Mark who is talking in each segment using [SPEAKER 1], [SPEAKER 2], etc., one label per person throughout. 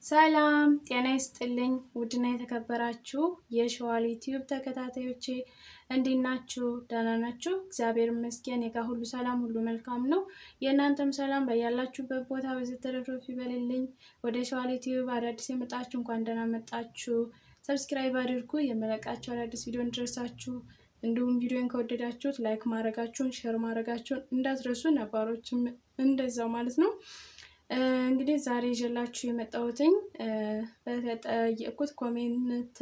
[SPEAKER 1] ሰላም ጤና ይስጥልኝ። ውድና የተከበራችሁ የሸዋል ዩቲዩብ ተከታታዮቼ እንዴት ናችሁ? ደህና ናችሁ? እግዚአብሔር ይመስገን የጋ ሁሉ ሰላም፣ ሁሉ መልካም ነው። የእናንተም ሰላም በያላችሁበት ቦታ በዚህ ተረፍረፍ ይበልልኝ። ወደ ሸዋል ዩቲዩብ አዳዲስ የመጣችሁ እንኳን ደህና መጣችሁ። Subscribe አድርጉ፣ የምለቃቸው አዳዲስ ቪዲዮ እንዲደርሳችሁ እንዲሁም ቪዲዮን ከወደዳችሁት like ማድረጋችሁን share ማድረጋችሁን እንዳትረሱ፣ ነባሮችም እንደዛው ማለት ነው። እንግዲህ ዛሬ ይዤላችሁ የመጣሁትኝ በተጠየቅኩት comment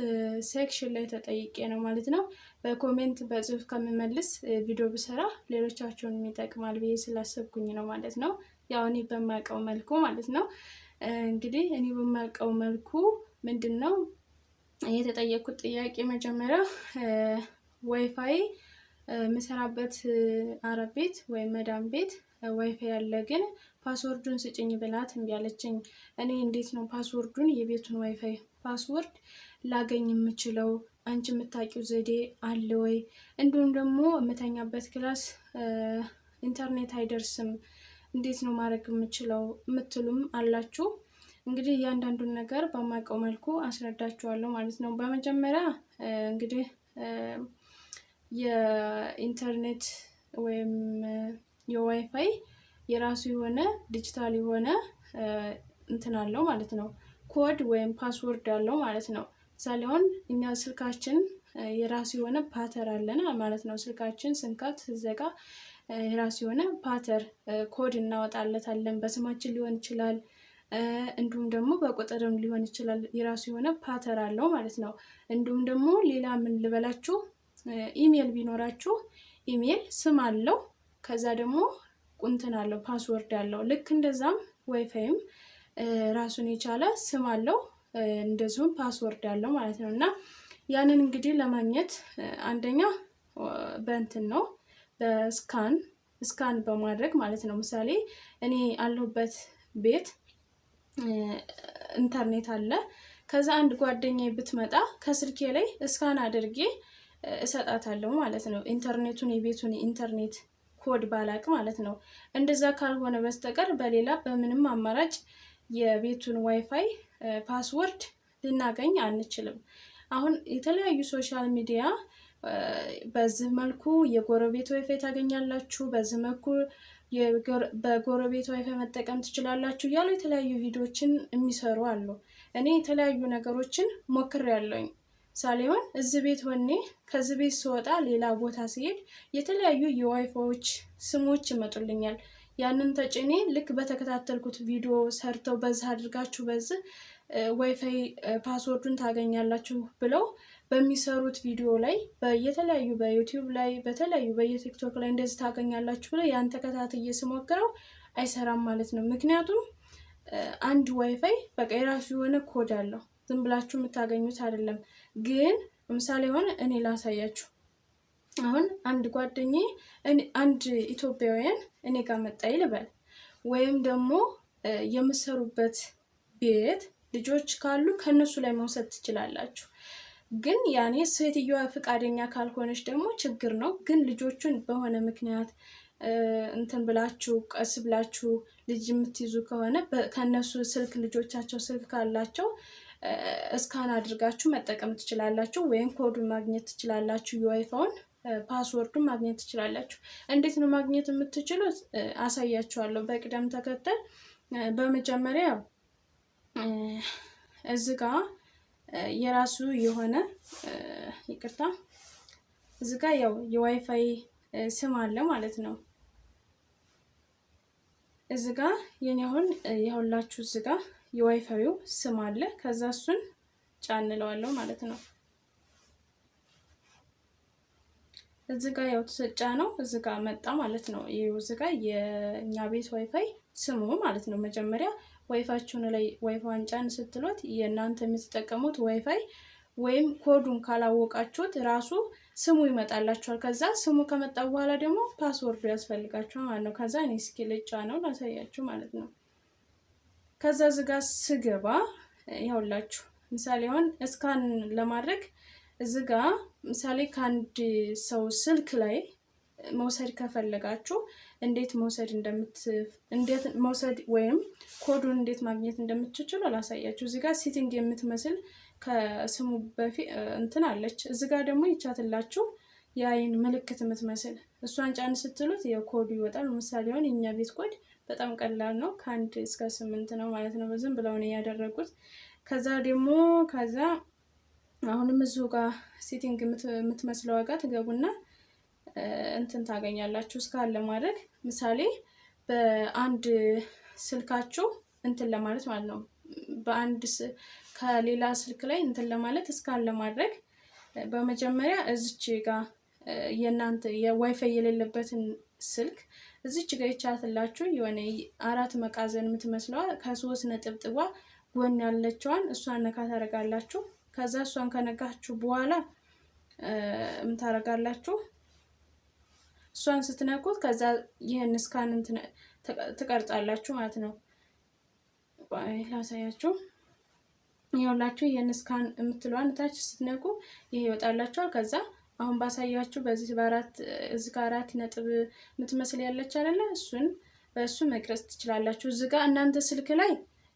[SPEAKER 1] section ላይ ተጠይቄ ነው ማለት ነው። በ comment በጽሁፍ ከምመልስ ቪዲዮ ብሰራ ሌሎቻችሁን ይጠቅማል ብዬ ስላሰብኩኝ ነው ማለት ነው። ያው እኔ በማውቀው መልኩ ማለት ነው። እንግዲህ እኔ በማውቀው መልኩ ምንድን ነው የተጠየቅኩት ጥያቄ፣ መጀመሪያ ዋይፋይ የምሰራበት አረብ ቤት ወይም መዳም ቤት ዋይፋይ ያለ ግን password ኡን ስጭኝ ብላት እምቢ አለችኝ። እኔ እንዴት ነው password ኡን የቤቱን WiFi password ላገኝ የምችለው? አንቺ የምታውቂው ዘዴ አለ ወይ? እንዲሁም ደግሞ የምተኛበት class ኢንተርኔት አይደርስም፣ እንዴት ነው ማድረግ የምችለው የምትሉም አላችሁ። እንግዲህ እያንዳንዱን ነገር በማውቀው መልኩ አስረዳችኋለሁ ማለት ነው። በመጀመሪያ እንግዲህ የኢንተርኔት ወይም የዋይፋይ የራሱ የሆነ ዲጂታል የሆነ እንትን አለው ማለት ነው። ኮድ ወይም password አለው ማለት ነው። ምሳሌ አሁን እኛ ስልካችን የራሱ የሆነ pattern አለን ማለት ነው። ስልካችን ስንከፍት ስንዘጋ የራሱ የሆነ pattern code እናወጣለታለን። በስማችን ሊሆን ይችላል፣ እንዲሁም ደግሞ በቁጥርም ሊሆን ይችላል። የራሱ የሆነ pattern አለው ማለት ነው። እንዲሁም ደግሞ ሌላ ምን ልበላችሁ፣ ኢሜል ቢኖራችሁ ኢሜል ስም አለው፣ ከዛ ደግሞ ቁንትን አለው password አለው። ልክ እንደዛም ዋይፋይም ራሱን የቻለ ስም አለው፣ እንደዚሁም password አለው ማለት ነው። እና ያንን እንግዲህ ለማግኘት አንደኛ በእንትን ነው በ scan በማድረግ ማለት ነው። ምሳሌ እኔ አለሁበት ቤት ኢንተርኔት አለ። ከዛ አንድ ጓደኛዬ ብትመጣ ከስልኬ ላይ scan አድርጌ እሰጣታለሁ ማለት ነው። ኢንተርኔቱን የቤቱን ኢንተርኔት ኮድ ባላቅ ማለት ነው። እንደዛ ካልሆነ በስተቀር በሌላ በምንም አማራጭ የቤቱን WiFi password ልናገኝ አንችልም። አሁን የተለያዩ social media በዚህ መልኩ የጎረቤት ዋይፋይ ታገኛላችሁ፣ በዚህ መልኩ በጎረቤት ዋይፋይ መጠቀም ትችላላችሁ እያሉ የተለያዩ ቪዲዮዎችን የሚሰሩ አሉ። እኔ የተለያዩ ነገሮችን ሞክሬያለሁኝ። ሳሊሆን እዚህ ቤት ሆኜ ከዚህ ቤት ስወጣ ሌላ ቦታ ሲሄድ የተለያዩ የዋይፋዎች ስሞች ይመጡልኛል። ያንን ተጭኔ ልክ በተከታተልኩት ቪዲዮ ሰርተው በዚህ አድርጋችሁ በዚህ WiFi password ኡን ታገኛላችሁ ብለው በሚሰሩት ቪዲዮ ላይ የተለያዩ በዩቲዩብ ላይ በተለያዩ በየቲክቶክ ላይ እንደዚህ ታገኛላችሁ ብለው ያን ተከታትዬ ስሞክረው አይሰራም ማለት ነው። ምክንያቱም አንድ ዋይፋይ በቃ የራሱ የሆነ ኮድ አለው። ዝም ብላችሁ የምታገኙት አይደለም። ግን ለምሳሌ አሁን እኔ ላሳያችሁ። አሁን አንድ ጓደኛዬ አንድ ኢትዮጵያውያን እኔ ጋር መጣ ይልበል ወይም ደግሞ የምሰሩበት ቤት ልጆች ካሉ ከእነሱ ላይ መውሰድ ትችላላችሁ። ግን ያኔ ሴትዮዋ ፈቃደኛ ካልሆነች ደግሞ ችግር ነው። ግን ልጆቹን በሆነ ምክንያት እንትን ብላችሁ ቀስ ብላችሁ ልጅ የምትይዙ ከሆነ ከእነሱ ስልክ ልጆቻቸው ስልክ ካላቸው scan አድርጋችሁ መጠቀም ትችላላችሁ፣ ወይም ኮዱን ማግኘት ትችላላችሁ። የ WiFi ውን password ኡን ማግኘት ትችላላችሁ። እንዴት ነው ማግኘት የምትችሉት? አሳያችኋለሁ በቅደም ተከተል። በመጀመሪያ እዚ ጋ የራሱ የሆነ ይቅርታ፣ እዚ ጋ ያው የዋይፋይ ስም አለ ማለት ነው። እዚ ጋ የኔ አሁን የሁላችሁ እዚ ጋ የዋይፋዩ ስም አለ። ከዛ እሱን ጫንለዋለሁ ማለት ነው። እዚ ጋ ያው ተሰጫ ነው። እዚ ጋ መጣ ማለት ነው። ይኸው እዚ ጋ የእኛ ቤት ዋይፋይ ስሙ ማለት ነው። መጀመሪያ ዋይፋችሁን ላይ ዋይፋን ጫን ስትሉት የእናንተ የምትጠቀሙት ዋይፋይ ወይም ኮዱን ካላወቃችሁት ራሱ ስሙ ይመጣላችኋል። ከዛ ስሙ ከመጣ በኋላ ደግሞ password ኡ ያስፈልጋችኋል ማለት ነው። ከዛ እኔ እስኪ ልጫነው ላሳያችሁ ማለት ነው። ከዛ እዚህ ጋር ስገባ ይኸውላችሁ ምሳሌ አሁን scan ለማድረግ እዚህ ጋ ምሳሌ ከአንድ ሰው ስልክ ላይ መውሰድ ከፈለጋችሁ እንዴት መውሰድ እንዴት መውሰድ ወይም ኮዱን እንዴት ማግኘት እንደምትችሉ አላሳያችሁ። እዚህ ጋር setting የምትመስል ከስሙ በፊት እንትን አለች። እዚህ ጋር ደግሞ ይቻትላችሁ የአይን ምልክት የምትመስል እሷን ጫን ስትሉት የኮዱ ይወጣል። ምሳሌ አሁን የእኛ ቤት ኮድ በጣም ቀላል ነው። ከ1 እስከ 8 ነው ማለት ነው። ዝም ብለው ነው ያደረጉት። ከዛ ደግሞ ከዛ አሁንም እዚሁ ጋር setting የምትመስለው ጋር ትገቡና እንትን ታገኛላችሁ። Scan ለማድረግ ምሳሌ በአንድ ስልካችሁ እንትን ለማለት ማለት ነው። በአንድ ከሌላ ስልክ ላይ እንትን ለማለት፣ scan ለማድረግ በመጀመሪያ እዚች ጋር የእናንተ የዋይፋይ የሌለበትን ስልክ እዚች ጋር ይቻትላችሁ የሆነ አራት መቃዘን የምትመስለዋ ከሶስት ነጥብጥቧ ጎን ያለችዋን እሷን ነካ ታደርጋላችሁ። ከዛ እሷን ከነካችሁ በኋላ ምን ታደርጋላችሁ? እሷን ስትነኩት ከዛ ይህን scan ትቀርጻላችሁ ማለት ነው። ላሳያችሁ። ይኸውላችሁ ይህን scan የምትለዋን ታች ስትነኩ ይሄ ይወጣላችኋል። ከዛ አሁን ባሳያችሁ በዚህ በአራት እዚህ ጋር አራት ነጥብ የምትመስል ያለች አይደለ? እሱን በእሱ መቅረጽ ትችላላችሁ። እዚህ ጋር እናንተ ስልክ ላይ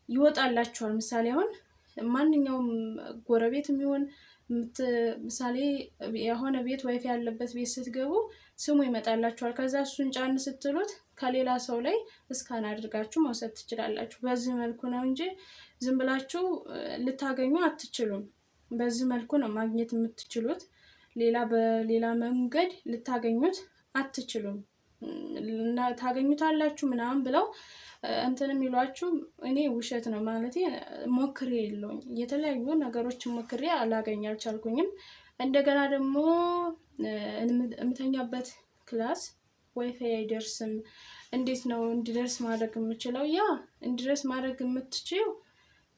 [SPEAKER 1] ይወጣላችኋል። ምሳሌ አሁን ማንኛውም ጎረቤት የሚሆን ምሳሌ የሆነ ቤት ዋይፋይ ያለበት ቤት ስትገቡ ስሙ ይመጣላችኋል። ከዛ እሱን ጫን ስትሉት ከሌላ ሰው ላይ scan አድርጋችሁ መውሰድ ትችላላችሁ። በዚህ መልኩ ነው እንጂ ዝም ብላችሁ ልታገኙ አትችሉም። በዚህ መልኩ ነው ማግኘት የምትችሉት። ሌላ በሌላ መንገድ ልታገኙት አትችሉም። ታገኙታላችሁ ምናምን ብለው እንትን የሚሏችሁ እኔ ውሸት ነው ማለት ሞክሬ የለውኝ፣ የተለያዩ ነገሮችን ሞክሬ አላገኝ አልቻልኩኝም። እንደገና ደግሞ የምተኛበት class WiFi አይደርስም። እንዴት ነው እንዲደርስ ማድረግ የምችለው? ያ እንዲደርስ ማድረግ የምትችይው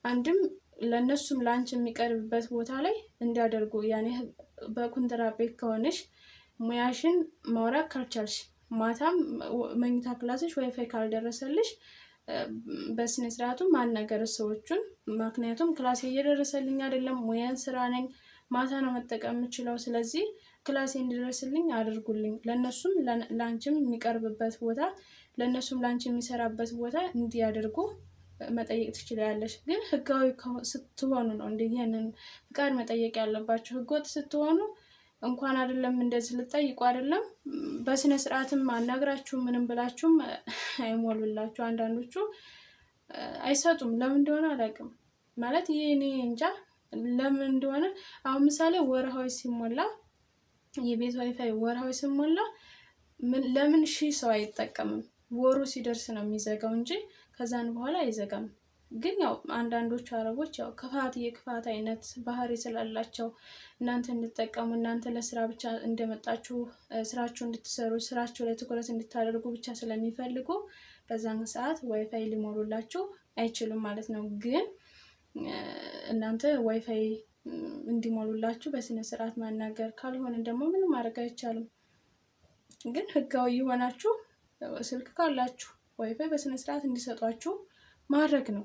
[SPEAKER 1] አንድም ለእነሱም ለአንቺ የሚቀርብበት ቦታ ላይ እንዲያደርጉ፣ ያኔ በኩንትራት ቤት ከሆነሽ ሙያሽን ማውራት ካልቻልሽ፣ ማታም መኝታ class ሽ WiFi ካልደረሰልሽ በስነ ስርዓቱ ማናገር ሰዎቹን። ምክንያቱም class ኤ እየደረሰልኝ አይደለም፣ ሙያን ስራ ነኝ፣ ማታ ነው መጠቀም የምችለው። ስለዚህ class ኤ እንዲደርስልኝ አድርጉልኝ። ለእነሱም ለአንቺም የሚቀርብበት ቦታ፣ ለእነሱም ለአንቺ የሚሰራበት ቦታ እንዲያደርጉ መጠየቅ ትችላለሽ። ግን ህጋዊ ስትሆኑ ነው እንደ ይህንን ፍቃድ መጠየቅ ያለባችሁ። ህገወጥ ስትሆኑ እንኳን አይደለም እንደዚህ ልጠይቁ አይደለም፣ በስነ ስርዓትም አናግራችሁ ምንም ብላችሁም አይሞሉላችሁ። አንዳንዶቹ አይሰጡም። ለምን እንደሆነ አላውቅም። ማለት ይሄ እኔ እንጃ ለምን እንደሆነ። አሁን ምሳሌ ወርሃዊ ሲሞላ፣ የቤት ዋይፋይ ወርሃዊ ሲሞላ ለምን 1000 ሰው አይጠቀምም? ወሩ ሲደርስ ነው የሚዘጋው እንጂ ከዛን በኋላ አይዘጋም። ግን ያው አንዳንዶቹ አረቦች ያው ክፋት የክፋት አይነት ባህሪ ስላላቸው እናንተ እንድትጠቀሙ፣ እናንተ ለስራ ብቻ እንደመጣችሁ ስራችሁ እንድትሰሩ፣ ስራችሁ ላይ ትኩረት እንድታደርጉ ብቻ ስለሚፈልጉ በዛን ሰዓት ዋይፋይ ሊሞሉላችሁ አይችሉም ማለት ነው። ግን እናንተ ዋይፋይ እንዲሞሉላችሁ በስነ ስርዓት ማናገር፣ ካልሆነ ደግሞ ምንም ማድረግ አይቻልም። ግን ህጋዊ የሆናችሁ ስልክ ካላችሁ ዋይፋይ በስነ ስርዓት እንዲሰጧችሁ ማድረግ ነው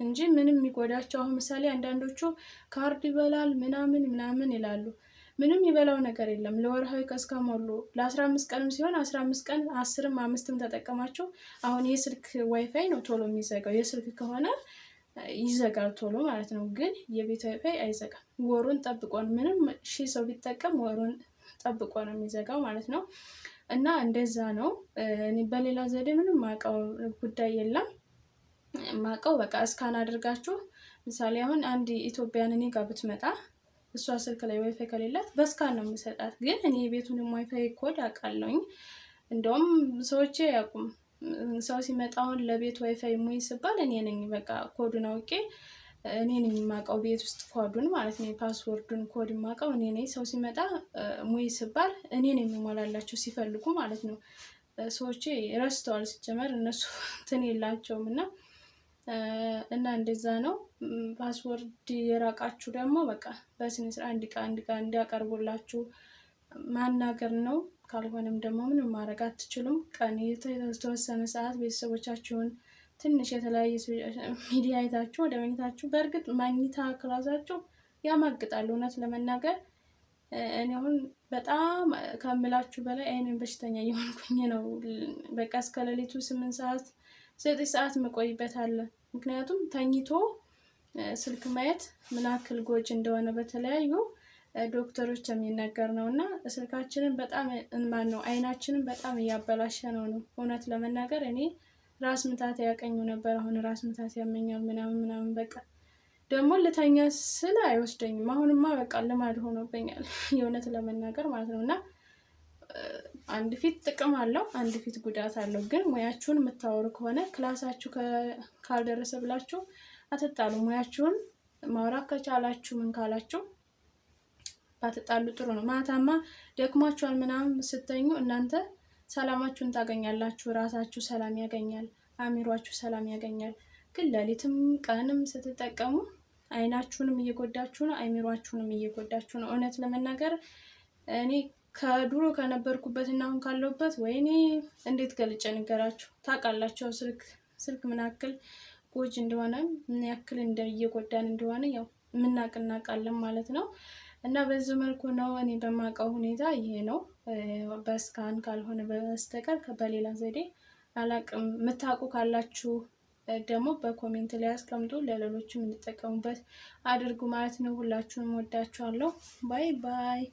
[SPEAKER 1] እንጂ ምንም የሚጎዳቸው፣ አሁን ምሳሌ አንዳንዶቹ ካርድ ይበላል ምናምን ምናምን ይላሉ። ምንም ይበላው ነገር የለም። ለወርሃዊ እስከሞሉ ለ15 ቀንም ሲሆን 15 ቀን 10ም 5ም ተጠቀማችሁ። አሁን የስልክ ዋይፋይ ነው ቶሎ የሚዘጋው። የስልክ ከሆነ ይዘጋል ቶሎ ማለት ነው። ግን የቤት ዋይፋይ አይዘጋም። ወሩን ጠብቆ ነው። ምንም 1000 ሰው ቢጠቀም ወሩን ጠብቆ ነው የሚዘጋው ማለት ነው። እና እንደዛ ነው። እኔ በሌላ ዘዴ ምንም ማውቀው ጉዳይ የለም። ማውቀው በቃ scan አድርጋችሁ፣ ምሳሌ አሁን አንድ ኢትዮጵያን እኔ ጋር ብትመጣ እሷ ስልክ ላይ ዋይፋይ ከሌላት በ scan ነው የምሰጣት። ግን እኔ የቤቱንም WiFi code አውቃለሁኝ። እንደውም ሰዎቼ አያውቁም። ሰው ሲመጣ አሁን ለቤት ዋይፋይ ሙይ ስባል እኔ ነኝ በቃ ኮዱን አውቄ፣ እኔ ነኝ የማውቀው ቤት ውስጥ ኮዱን ማለት ነው። የ password ኡን code የማውቀው እኔ ነኝ። ሰው ሲመጣ ሙይ ስባል እኔ ነኝ የምሞላላቸው ሲፈልጉ ማለት ነው። ሰዎቼ ረስተዋል። ሲጀመር እነሱ እንትን የላቸውም እና እንደዛ ነው። Password የራቃችሁ ደግሞ በቃ በስነ ስርዓት አንድ ዕቃ አንድ ዕቃ እንዲያቀርቡላችሁ ማናገር ነው። ካልሆነም ደግሞ ምንም ማድረግ አትችሉም። ቀን የተወሰነ ሰዓት ቤተሰቦቻችሁን ትንሽ የተለያየ ሚዲያ አይታችሁ ወደ መኝታችሁ። በእርግጥ መኝታ class ኣችሁ ያማግጣል። እውነት ለመናገር እኔ አሁን በጣም ከምላችሁ በላይ አይንን በሽተኛ እየሆንኩኝ ነው። በቃ እስከ ሌሊቱ 8 ሰዓት፣ 9 ሰዓት መቆይበት አለ። ምክንያቱም ተኝቶ ስልክ ማየት ምን ያክል ጎጂ እንደሆነ በተለያዩ ዶክተሮች የሚነገር ነው። እና ስልካችንን በጣም፣ ማን ነው፣ አይናችንን በጣም እያበላሸ ነው ነው። እውነት ለመናገር እኔ ራስ ምታት ያቀኙ ነበር። አሁን ራስ ምታት ያመኛል ምናምን ምናምን፣ በቃ ደግሞ ልተኛ ስል አይወስደኝም። አሁንማ በቃ ልማድ ሆኖብኛል የእውነት ለመናገር ማለት ነው። እና አንድ ፊት ጥቅም አለው፣ አንድ ፊት ጉዳት አለው። ግን ሙያችሁን የምታወሩ ከሆነ ክላሳችሁ ካልደረሰ ብላችሁ አትጣሉ። ሙያችሁን ማውራት ከቻላችሁ፣ ምን ካላችሁ ባትጣሉ ጥሩ ነው። ማታማ ደክሟችኋል ምናምን፣ ስተኙ እናንተ ሰላማችሁን ታገኛላችሁ። ራሳችሁ ሰላም ያገኛል፣ አእምሯችሁ ሰላም ያገኛል። ግን ሌሊትም ቀንም ስትጠቀሙ አይናችሁንም እየጎዳችሁ ነው፣ አይምሯችሁንም እየጎዳችሁ ነው። እውነት ለመናገር እኔ ከድሮ ከነበርኩበት እና አሁን ካለሁበት፣ ወይኔ እንዴት ገልጬ ንገራችሁ፣ ታውቃላችሁ። ስልክ ምን ያክል ጎጂ እንደሆነ፣ ምን ያክል እየጎዳን እንደሆነ ያው የምናውቅ እናውቃለን ማለት ነው። እና በዚህ መልኩ ነው፣ እኔ በማውቀው ሁኔታ ይሄ ነው። በ scan ካልሆነ በስተቀር በሌላ ዘዴ አላቅም። የምታውቁ ካላችሁ ደግሞ በ comment ላይ አስቀምጡ፣ ለሌሎችም እንዲጠቀሙበት አድርጉ ማለት ነው። ሁላችሁንም ወዳችኋለሁ። Bye bye።